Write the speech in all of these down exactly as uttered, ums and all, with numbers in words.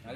Bon.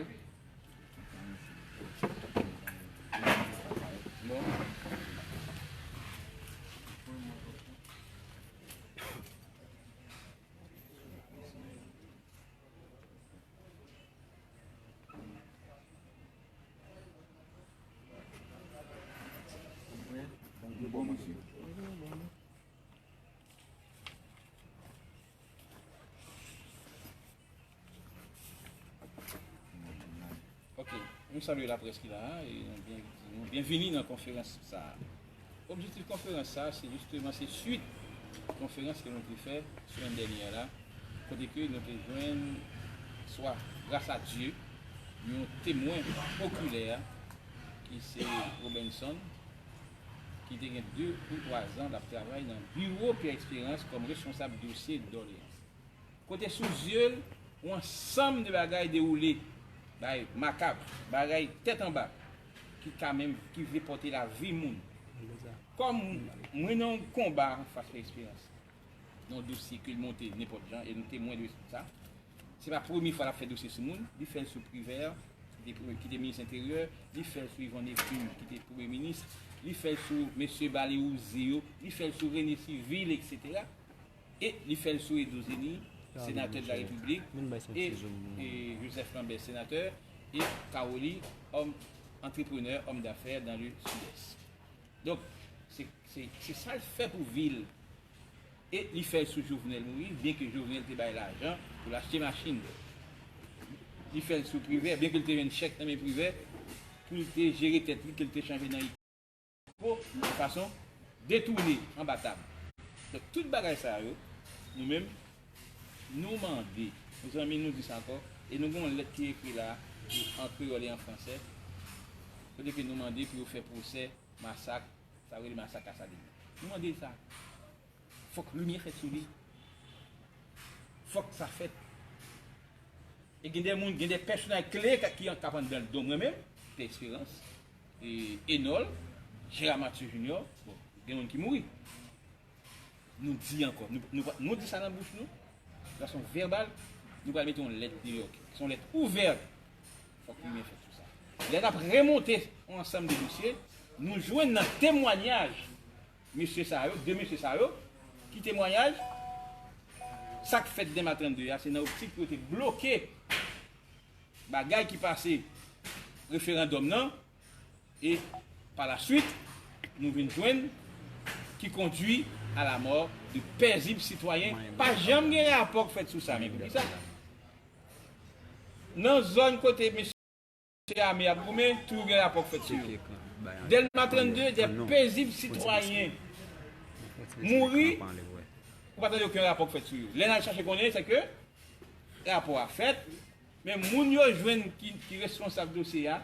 Ok, nou salye laprès ki la a e nou byen, nou byenvini nan konferans sa a. Objektif konferans sa a, se jisteman, se swit konferans ke nou te fè semèn dènyè a la, kote ke nou te jwenn, swa gras a Dye, yon temwen okilè, ki se Robenson, ki te gen de ou twa zan l ap travay nan biwo Pyè Esperans kòm responsab dosye dòleyans. Kote sou zye l, yon ansanm de bagay dewoule, bagay makab, bagay tèt anba, ki ka menm, ki vle pote lavi moun. Kòm mwen nan yon konba anfas Pyè Esperans, nan yon dosye ke l monte nenpòt jan, e nou temwen de sa. Se pa premye fwa l ap fè dosye sou moun, li fè l sou Privè, ki te premye, ki te minis enteryè, li fè l sou Yvon Nepvin, ki te premye minis, li fè l sou mesye Bale Wouze yo, li fè l sou Rene Civil, etsetera. E li fè l sou Edo Zeni, senatè de la Repiblik, e, e Joseph Lambert, senatè, e Caroli, òm antreprenè, òm dafè dans le Sud-Est. Donk, se, se, se sa l fè pou vi l. E li fè l sou Jovenel Moïse, byenke Jovenel te bay lajan pou l achte machin. Li fè l sou Privè, byenke l te jwenn chèk nan men Privè pou l te jere tèt li, ke l te chanje nan po, yon fason detounen, anba tab. Donk, tout bagay sa yo, nou menm, nou mande, mezanmi, nou di sa ankò, e nou gen yon lèt ki ekri la, an kreyòl e an fransè, kote ke nou mande pou yo fè pwosè masak, sa yo rele masak Kasalin. Nou mande sa. Fòk limyè fèt sou li. Fòk sa fèt. E gen de moun, gen de pèsonaj kle k, ki k ap anndan l, don mwen menm, Pè Esperans, e Enòl, Jera Mathieu Junior, bon, gen moun ki mouri. Nou di ankò, nou, nou, nou di sa nan bouch nou, fason vèbal, nou pral mete yon lèt deyò, se yon lèt ouvè. Fòk limyè fèt sou sa. Lè n ap remonte yon ansanm de dosye, nou jwenn nan temwanyaj mesye sa yo, de mesye sa yo, ki temwayaj, sa k fèt Dèma trannde a, se nan optik pou yo te bloke bagay ki pase referandòm nan, e pa la swit, nou vin jwenn ki kondui a la mò de pèzib sitwayen. Pa janm gen rapò k fèt sou sa, men poukisa? Nan zòn kote mesye ame ap goumen, toujou gen rapò k fèt sou yo. Dèlma trannde, de pezib sitwayen mouri, ou pa tande okenn rapò k fèt sou yo. Lè n al chache konnen, se ke rapò a fèt, men moun yo jwenn ki, ki responsab dosye a,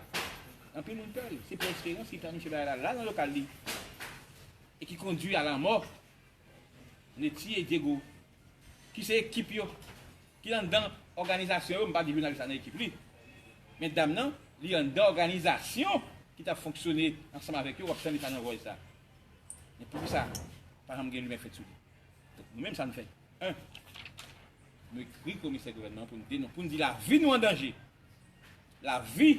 anpil moun pè l. Se Pè Esperans ki planifye bagay la, la nan lokal li, e ki kondui a lanmò Netty e Diego, ki se ekip yo, ki anndan òganizasyon yo, m pa di jounalis la nan ekip li, men dam nan, li anndan òganizasyon ki t ap fonksyone ansanm avèk yo, w ap tande sa nan vòy sa. Men poukisa pa janm gen limyè fèt sou li? Donk, nou menm, sa nou fè? En, nou ekri komisè gouvènman pou n denon-, pou n di lavi nou an danje. Lavi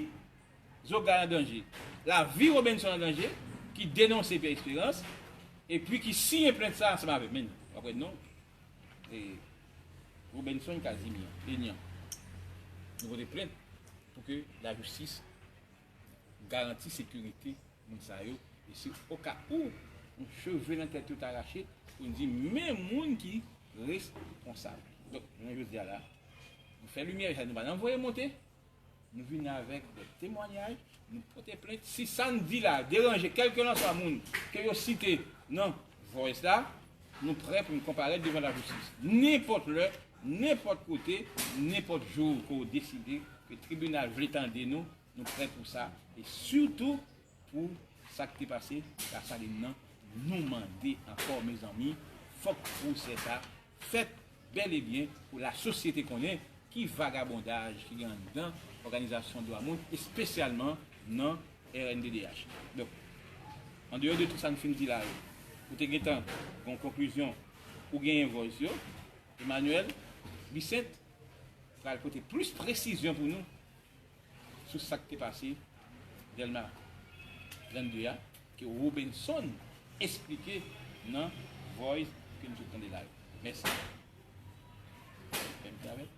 Zogay an danje. Lavi Robenson an danje, ki denonse Pè Esperans, epi ki siyen plent sa ansanm avè m. Men, w ap wè non. E Robenson Casimir, Enyan. Nou pote plent pou ke lajistis garanti sekirite moun sa yo. E si oka ou, yon cheve nan tèt yo ta rache, pou n di men moun ki responsab. Donk, jounen jodi a la, nou fè limyè, nou pa nan voye monte, nou vini avèk de temwayaj, nou pote plent. Si sa n di la deranje kèlkelanswa moun ke yo site nan vòys la, nou prè pou n konparèt devan lajistis. Nenpòt lè, nenpòt kote, nenpòt jou ke w deside, ke tribinal vle tande nou, nou prè pou sa. E sitou, pou sa k te pase Lasalin nan, nou mande ankò, mezanmi, fòk pwosè sa fèt bèl e byen pou lasosyete konnen ki vagabondaj ki gen anndan òganizasyon dwa moun, espesyalman nan R N D D H. Donk, andeyò de tout sa n fin di la yo, ou te gentan gen yon konklizyon, ou genyen vòys yo, Emmanuel Bissainthe pral pote plis presizyon pou nou sou sa k te pase Dèlma trannde a, ke Robenson esplike nan Voice ke nou sot tande la yo. Mèsi. Fè m travay.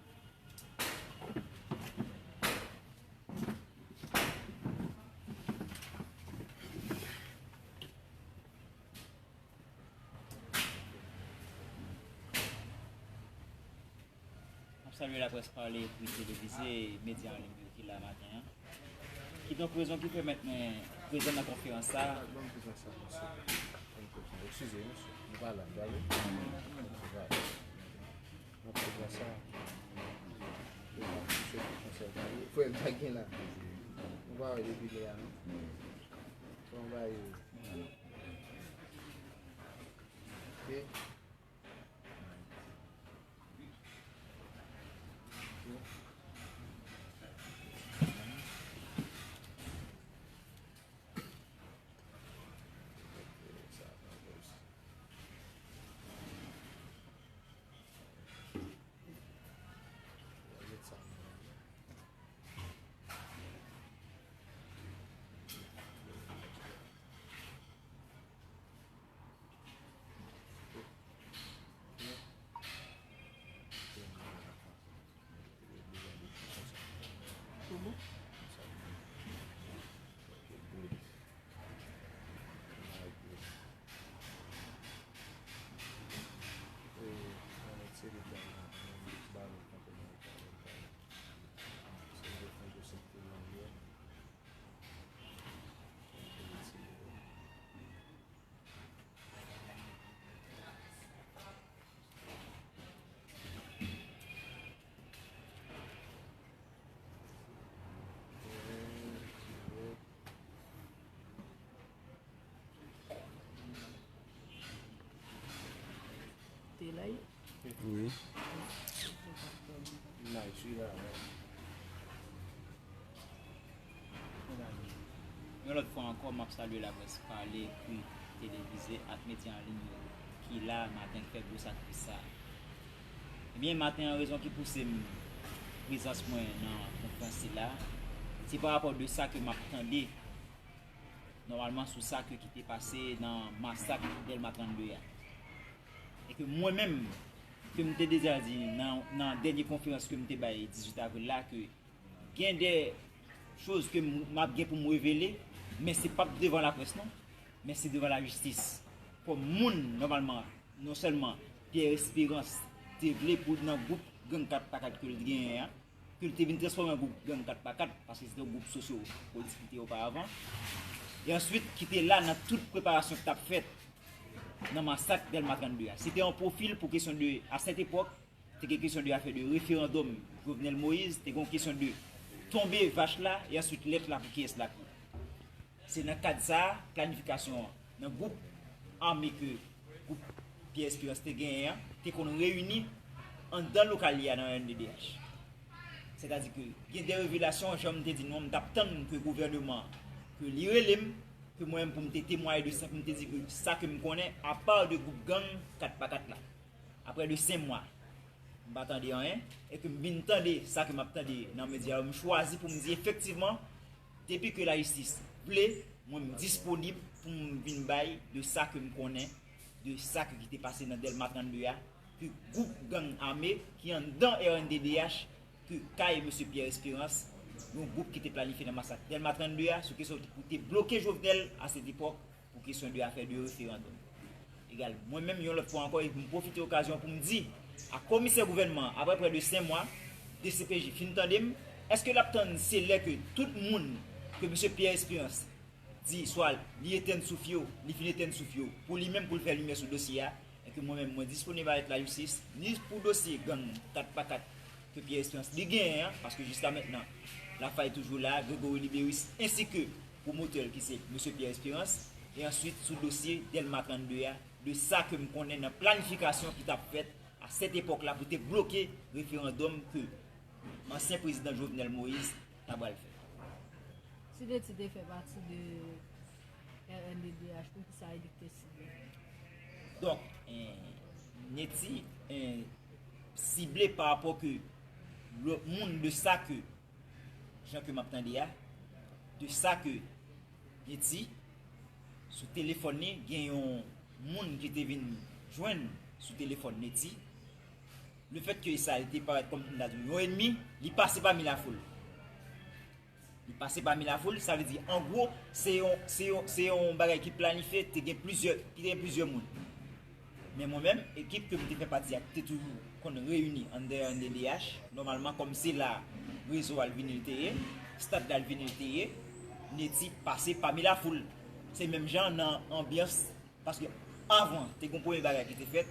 M ap salye laprès pale, ekri, televize, medya an liy yo ki la maten an. Kidonk, rezon ki pèmèt mwen prezan nan konferans sa a. Eskize, mesye. Nou pa la, gade. Nan konferans sa a. Frè m pa gen la. Nou pa wè depi lè a, non? Bon, ba yo. Ok. Te la ye. Wi. Imaj wi la, wi. Yon lòt fwa ankò, m ap salye laprès pale, ekri, televize ak medya an liy yo ki la maten k fè gwo sakrifis sa a. Ebyen, maten an, rezon ki pouse m, prezans mwen nan konferans sila, se pa rapò de sa ke m ap tande nòmalman sou sa ke ki te pase nan masak Dèlma trannde a. E ke mwen menm, ke m te deja di nan, nan dènye konferans ke m te bay dizuit avril la, ke gen de choz ke m, m ap gen pou m revele, men se p ap devan laprès non, men se devan lajistis. Kòm moun, nòmalman, non sèlman Pierre Espérance te vle pou l nan gwoup gang kat pa kat ke l te genyen an, ke l te vin transfòme an gwoup gang kat pa kat, paske se te yon gwoup sosyo-politik li te ye oparavan, e answit ki te la nan tout preparasyon ki t ap fèt nan masak Dèlma trannde a. Se te yon pwofil pou kesyon de, à cette époque, te gen kesyon de afè de referandòm Jovenel Moïse, te gen yon kesyon de tonbe vach la, e answit lèt la pou kiyès l ap ye. Se nan kad sa a, planifikasyon an, nan gwoup ame ke gwoup Pierre Espérance te genyen an, te konn reyini anndan lokal li a nan R N D D H. Sètadi ke gen de revelasyon, jan m te di nou an, m t ap tann ke gouvèneman an, ke li rele m, ke mwen menm pou m te temwaye de sa, pou m te di ke sa ke m konnen, apa de gwoup gang kat pa kat la. Aprè de senk mwa, m pa tande anyen, e ke m vin tande sa ke m ap tande nan medya yo, m chwazi pou m di efektivman, depi ke lajistis vle, mwen m disponib pou m vin bay de sa ke m konnen, de sa ke ki te pase nan Dèlma trannde a, ke gwoup gang ame ki anndan R N D D H, ke kay mesye Pierre Espérance, yon gwoup ki te planifye nan masak Dèlma trannde a, sou kesyon pou te bloke Jovenel à cette époque, pou kesyon de afè de referandòm. Egal, mwen menm, yon lòt fwa ankò, e m pwofite okazyon pou m di a komisè gouvènman an, aprè prè de senk mwa, D C P J fin tande m, èske l ap tann se lè ke tout moun ke mesye Pierre Espérance di swa li etenn souf yo, li fin etenn souf yo, pou li menm pou l fè limyè sou dosye a, e ke mwen menm mwen disponib avèk lajistis, ni pou dosye gang kat pa kat ke Pierre Espérance li genyen an, paske jiska mentnan, la faille toujou la, Grégory Libérus, ensi ke pwomotè l ki se mesye Pierre Espérance, e answit sou dosye Dèlma trannde a, de sa ke m konnen nan planifikasyon ki t ap fèt à cette époque la pou te bloke referandòm ke ansyen prezidan Jovenel Moïse ta pral fè. Si Netty te fè pati de R N D D H, poukisa li te sible? Donk, eh, Netty, eh, sible pa rapò ke lòt moun de sa ke jan ke m ap tande a, de sa ke Netty, sou telefòn li, gen yon moun ki te vin jwenn sou telefòn Netty. Lefètke sa, li te parèt kòm m ta di w, yon ènmi, li pase pami lafoul. Li pase pami lafoul, sa vle di, an gwo, se yon, se yon, se yon bagay ki planifye, te gen plizyè, ki te gen plizyè moun. Men mwen menm, ekip ke m te fè pati a, ki te toujou konn reyini anndan N D D H, nòmalman, kòm se la rezo a l vini l te ye, stad la l vini l te ye, Netty pase pami lafoul. Se menm jan nan anbyans, paske avan, te gen yon premye bagay ki te fèt,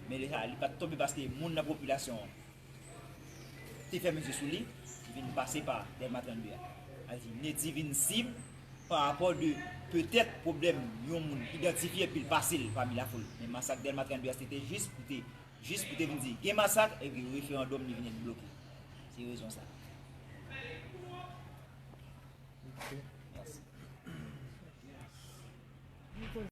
men lè sa, li pa t tonbe paske moun nan popilasyon an te fèmen je sou li, li vin pase pa Dèlma trannde a. Sa vle di, Netty vin sib pa rapò de petèt pwoblèm yon moun idantifye epi l pase l pami lafoul. Men masak Dèlma trannde a, se te jis pou te, jis pou te vin di, gen masak, epi referandòm li vin bloke. Se rezon sa. Ok.